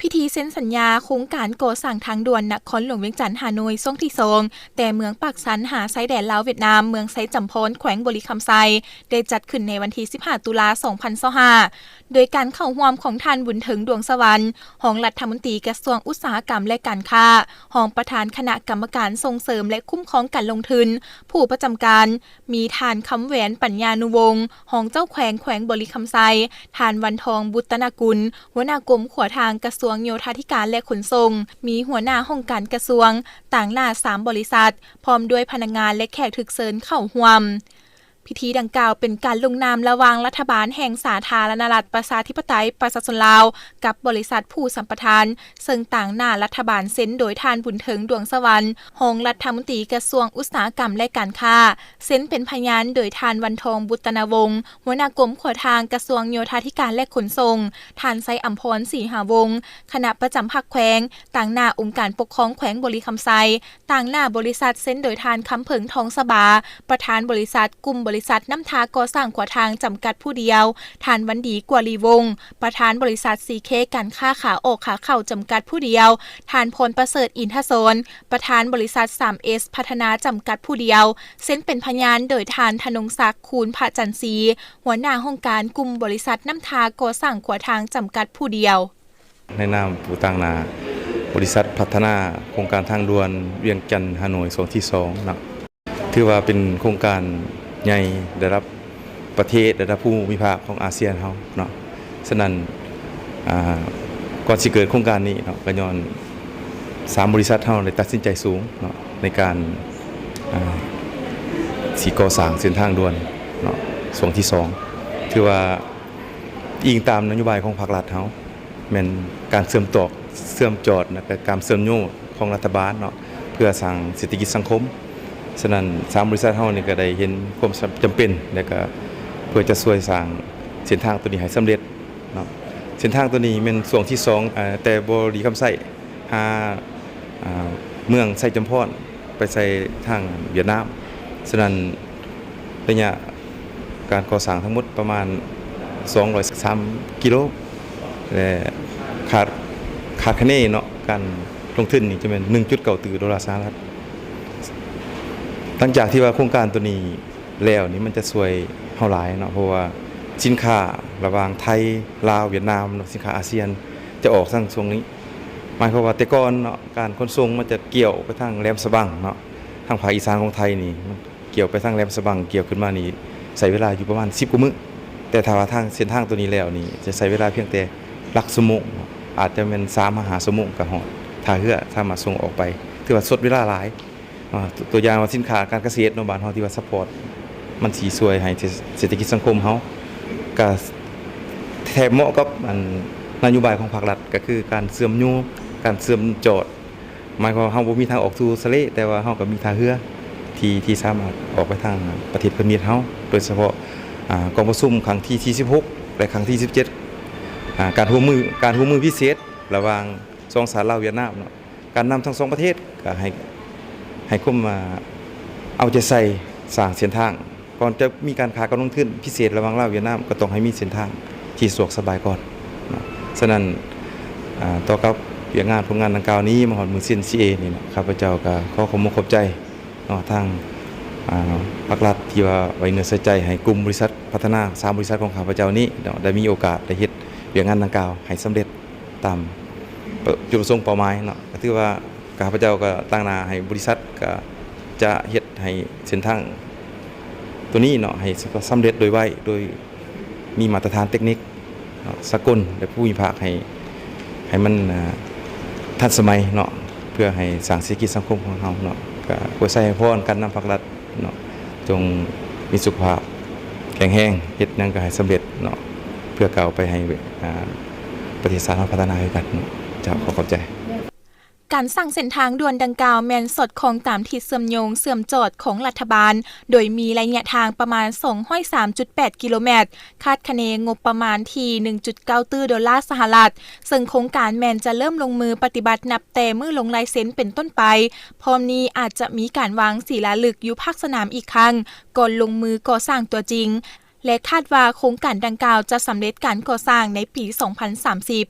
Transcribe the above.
ພິທີເຊັນສັນຍາໂຄງການກໍ່ສ້າງທາງດ່ວນນະຄອນຫຼວງວຽງຈັນ-ຮ່າໂນ້ຍ ຊ່ວງທີສອງ ແຕ່ເມືອງປາກຊັນຫາຊາຍແດນລາວ-ຫວຽດນາມ, ເມືອງໄຊຈຳພອນ, ແຂວງບໍລິຄຳໄຊ ໄດ້ຈັດຂຶ້ນໃນວັນທີສິບຫ້າ ຕຸລາ ສອງພັນຊາວຫ້າ ໂດຍການເຂົ້າຮ່ວມຂອງທ່ານ ບຸນເຖິງ ດວງສະຫວັນ ຮອງລັດຖະມົນຕີກະຊວງອຸດສາຫະກຳ ແລະ ການຄ້າ, ຮອງປະທານຄະນະກຳມະການສົ່ງເສີມ ແລະ ຄຸ້ມຄອງການລົງທຶນ, ຜູ້ປະຈຳການ ມີທ່ານ ຄຳແຫວນ ປັນຍານຸວົງ ຮອງເຈົ້າແຂວງແຂວງບໍລິຄຳໄຊ, ທ່ານ ວັນທອງ ບຸດຕະນະກຸນ ຫົວໜ້າກົມຂົວທາງກະຊວງໂຍທາທິການ ແລະ ຂົນສົ່ງ, ມີຫົວໜ້າຫ້ອງການກະຊວງ, ຕາງໜ້າສາມບໍລິສັດ ພ້ອມດ້ວຍພະນັກງານ ແລະ ແຂກຖືກເຊີນເຂົ້າຮ່ວມ. ພິທີດັ່ງກ່າວເປັນການລົງນາມລະຫວ່າງລັດຖະບານແຫ່ງສາທາລະນະລັດ ປະຊາທິປະໄຕ ປະຊາຊົນລາວ ກັບບໍລິສັດຜູ້ສຳປະທານ, ເຊິ່ງຕາງໜ້າລັດຖະບານເຊັນໂດຍທ່ານ ບຸນເຖິງ ດວງສະຫວັນ ຮອງລັດຖະມົນຕີກະຊວງອຸດສາຫະກຳ ແລະ ການຄ້າ, ເຊັນເປັນພະຍານໂດຍທ່ານ ວັນທອງ ບຸດຕະນະວົງ ຫົວໜ້າກົມຂົວທາງກະຊວງໂຍທາທິການ ແລະ ຂົນສົ່ງ, ທ່ານ ໄຊອຳພອນ ສີຫາວົງ ຄະນະປະຈຳພັກແຂວງ, ຕາງໜ້າອົງການປົກຄອງແຂວງບໍລິຄຳໄຊ, ຕາງໜ້າບໍລິສັດເຊັນໂດຍທ່ານ ຄຳເຜິງ ທອງສະບາ ປະທານບໍລິສັດ ກຸ່ມບໍລິສັດນ້ຳທາກໍ່ສ້າງຂົວທາງຈຳກັດຜູ້ດຽວ, ທ່ານ ວັນດີ ກົວລີວົງ ປະທານບໍລິສັດ ຊີເຄ ການຄ້າຂາອອກຂາເຂົ້າຈຳກັດຜູ້ດຽວ, ທ່ານ ພອນປະເສີດ ອິນທະສອນ ປະທານບໍລິສັດ ສາມເອສ ພັດທະນາ ຈຳກັດຜູ້ດຽວ, ເຊັນເປັນພະຍານໂດຍທ່ານ ທະນົງສັກ ຄູນພະຈັນສີ ຫົວໜ້າຫ້ອງການກຸ່ມບໍລິສັດນ້ຳທາກໍ່ສ້າງຂົວທາງຈຳກັດຜູ້ດຽວ. ໃນນາມຜູ້ຕາງໜ້າບໍລິສັດພັດທະນາໂຄງການທາງດ່ວນວຽງຈັນ-ຮ່າໂນ້ຍ ຊ່ວງທີສອງເນາະ, ຖືວ່າເປັນໂຄງການໃຫຍ່ລະດັບປະເທດ, ລະດັບພູມິພາກຂອງອາຊຽນເຮົາເນາະ. ສະນັ້ນ ອາ ກ່ອນຊິເກີດໂຄງການນີ້ເນາະ, ກໍຍ້ອນສາມບໍລິສັດເຮົາໄດ້ຕັດສິນໃຈສູງເນາະ ໃນການ ອາ ຊິກໍ່ສ້າງເສັ້ນທາງດ່ວນເນາະ ຊ່ວງທີສອງ. ຖືວ່າອີງຕາມນະໂຍບາຍຂອງພາກລັດເຮົາ ແມ່ນການເຊື່ອມຕອກ ເຊື່ອມຈອດ ແລະ ກະການເຊື່ອມໂຍງຂອງລັດຖະບານເນາະ ເພື່ອສ້າງເສດຖະກິດສັງຄົມ. ສະນັ້ນ ສາມບໍລິສັດເຮົານີ້ກໍໄດ້ເຫັນຄວາມຈຳເປັນ ແລະ ກະເພື່ອຈະຊ່ວຍສ້າງເສັ້ນທາງໂຕນີ້ໃຫ້ສຳເລັດເນາະ. ເສັ້ນທາງໂຕນີ້ແມ່ນຊ່ວງທີສອງ ເອີ ແຕ່ບໍລິຄຳໄຊຫາ ເອີ ເມືອງໄຊຈຳພອນ ໄປໃສ່ທາງຫວຽດນາມ. ສະນັ້ນ ໄລຍະການກໍ່ສ້າງທັງໝົດປະມານສອງຮ້ອຍສາມກິໂລ ແລະ ຄາດ ຄາດຄະເນເນາະ ການລົງທຶນນີ້ຈະແມ່ນໜຶ່ງຈຸດເກົ້າຕື້ໂດລາສະຫະລັດ. ຫຼັງຈາກທີ່ວ່າໂຄງການໂຕນີ້ແລ້ວນີ້ ມັນຈະຊ່ວຍເຮົາຫຼາຍເນາະ ເພາະວ່າສິນຄ້າລະຫວ່າງໄທ, ລາວ, ຫວຽດນາມເນາະ, ສິນຄ້າອາຊຽນຈະອອກທາງຊ່ວງນີ້. ໝາຍຄວາມວ່າແຕ່ກ່ອນເນາະ ການຂົນສົ່ງມັນຈະກ່ຽວໄປທາງແຫຼມສະບັງເນາະ, ທາງພາກອີສານຂອງໄທນີ້ ມັນກ່ຽວໄປທາງແຫຼມສະບັງ, ກ່ຽວຂຶ້ນມານີ້ໃຊ້ເວລາຢູ່ປະມານສິບກວ່າມື້. ແຕ່ຖ້າວ່າທາງເສັ້ນທາງໂຕນີ້ແລ້ວນີ້ ຈະໃຊ້ເວລາພຽງແຕ່ຫຼັກຊົ່ວໂມງ, ອາດຈະແມ່ນສາມຫາຫ້າຊົ່ວໂມງກໍຮອດ. ທ່າເຮືອສາມາດສົ່ງອອກໄປ ຖືວ່າຊົດເວລາຫຼາຍ. ອາ ຕົວຢ່າງວ່າສິນຄ້າການກະເສດເນາະ ບ້ານເຮົາທີ່ວ່າຊັບພອດ ມັນຊິຊ່ວຍໃຫ້ເສດຖະກິດສັງຄົມເຮົາ ກະແທບເໝາະກັບ ອັນ ນະໂຍບາຍຂອງພາກລັດ ກະຄືການເຊື່ອມໂຍງ ການເຊື່ອມຈອດ. ໝາຍຄວາມວ່າເຮົາບໍ່ມີທາງອອກສູ່ທະເລ ແຕ່ວ່າເຮົາກໍມີທ່າເຮືອທີ່ ທີ່ສາມາດອອກໄປທາງປະເທດເພື່ອນມິດເຮົາ, ໂດຍສະເພາະ ອາ ກອງປະຊຸມຄັ້ງທີ ທີສິບຫົກ ແລະ ຄັ້ງທີສິບເຈັດ ອາ ການຮ່ວມມື ການຮ່ວມມືພິເສດລະຫວ່າງສອງຊາດລາວຫວຽດນາມເນາະ. ການນຳທັງສອງປະເທດກໍໃຫ້ ໃຫ້ຄວາມ ເອົາໃຈໃສ່ສ້າງເສັ້ນທາງ. ກ່ອນຈະມີການຂາຍການລົງທຶນພິເສດລະຫວ່າງລາວຫວຽດນາມ ກໍຕ້ອງໃຫ້ມີເສັ້ນທາງທີ່ສະດວກສະບາຍກ່ອນເນາະ. ສະນັ້ນ ອາ ຕໍ່ກັບວຽກງານຜົນງານດັ່ງກ່າວນີ້ ມາຮອດມື້ເຊັນ ຊີເອ ນີ້ເນາະ, ຂ້າພະເຈົ້າກໍຂໍຂອບອົກຂອບໃຈເນາະ ທາງ ອາ ພາກລັດທີ່ວ່າໄວ້ເນື້ອໃສ່ໃຈໃຫ້ກຸ່ມບໍລິສັດພັດທະນາ ສາມບໍລິສັດຂອງຂ້າພະເຈົ້ານີ້ເນາະ ໄດ້ມີໂອກາດໄດ້ເຮັດວຽກງານດັ່ງກ່າວໃຫ້ສຳເລັດ ຕາມຈຸດປະສົງເປົ້າໝາຍເນາະ. ກໍຖືວ່າຂ້າພະເຈົ້າກໍຕາງໜ້າໃຫ້ບໍລິສັດ ກໍຈະເຮັດໃຫ້ເສັ້ນທາງໂຕນີ້ເນາະ ໃຫ້ສຳເລັດໂດຍໄວ ໂດຍມີມາດຕະຖານເຕັກນິກເນາະ ສາກົນ ແລະ ພູມິພາກ ໃຫ້ ໃຫ້ມັນ ອາ ທັນສະໄໝເນາະ ເພື່ອໃຫ້ສ້າງເສດຖະກິດສັງຄົມຂອງເຮົາເນາະ. ກໍອວຍໄຊໃຫ້ພອນການນຳພາກລັດ ເນາະ ຈົ່ງມີສຸຂະພາບແຂງແຮງ, ເຮັດຫຍັງກໍໃຫ້ສຳເລັດເນາະ ເພື່ອກ້າວໄປໃຫ້ ອາ ປະເທດຊາດເຮົາພັດທະນາຄືກັນເນາະ. ເຈົ້າ ຂໍຂອບໃຈ. ການສ້າງເສັ້ນທາງດ່ວນດັ່ງກ່າວແມ່ນສອດຄ່ອງຕາມທິດເຊື່ອມໂຍງເຊື່ອມຈອດຂອງລັດຖະບານ, ໂດຍມີໄລຍະທາງປະມານສອງຮ້ອຍສາມຈຸດແປດກິໂລແມັດ, ຄາດຄະເນງົບປະມານທີ່ໜຶ່ງຈຸດເກົ້າຕື້ໂດລາສະຫະລັດ, ເຊິ່ງໂຄງການແມ່ນຈະເລີ່ມລົງມືປະຕິບັດນັບແຕ່ມື້ລົງລາຍເຊັນເປັນຕົ້ນໄປ. ພ້ອມນີ້ອາດຈະມີການວາງສີລາລຶກຢູ່ພາກສະໜາມອີກຄັ້ງ ກ່ອນລົງມືກໍ່ສ້າງຕົວຈິງ ແລະ ຄາດວ່າໂຄງການດັ່ງກ່າວຈະສຳເລັດການກໍ່ສ້າງໃນປີສອງພັນສາມສິບ.